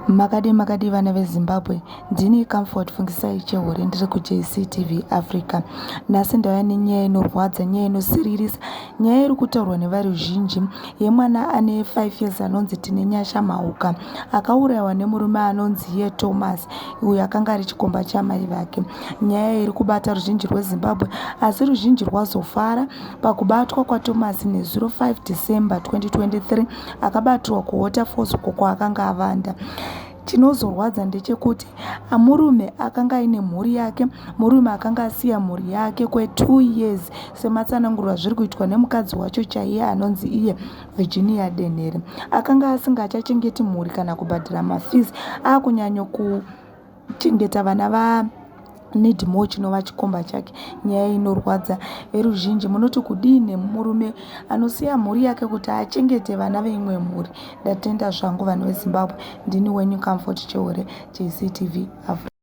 Makadii makadii vana veZimbabwe, ndini Comfort Fungisai Chehore ndiri kuJCTV Africa. Nhasi ndauya nenyaya inorwadza, nyaya inosiririsa, nyaya iri kutaurwa nevaruzhinji yemwana ane 5 years anonzi Tinenyasha Mauka akaurayiwa nemurume anonzi iye Thomas uyo akanga ari chikomba chamai vake. Nyaya iri kubata ruzhinji rweZimbabwe asi ruzhinji rwazofara pakubatwa kwaThomas nezuro 5 December 2023 akabatirwa kuWaterfalls uko kwaakanga avanda. Chinozorwadza ndechekuti murume akanga aine mhuri yake, murume akanga asiya mhuri yake kwe2 years sematsananguriro azviri kuitwa nemukadzi wacho chaiye anonzi iye Virginia Denhere. Akanga asingachachengeti mhuri kana kubhadhara mafees akunyanya kuchengeta vana va Needmore chinova chikomba chake. Nyaya inorwadza. Veruzhinji munoti kudii nemurume anosiya mhuri yake kuti achengete vana veimwe mhuri? Ndatenda zvangu vanhu veZimbabwe. Ndini wenyu Comfort Chehore, JCTV Africa.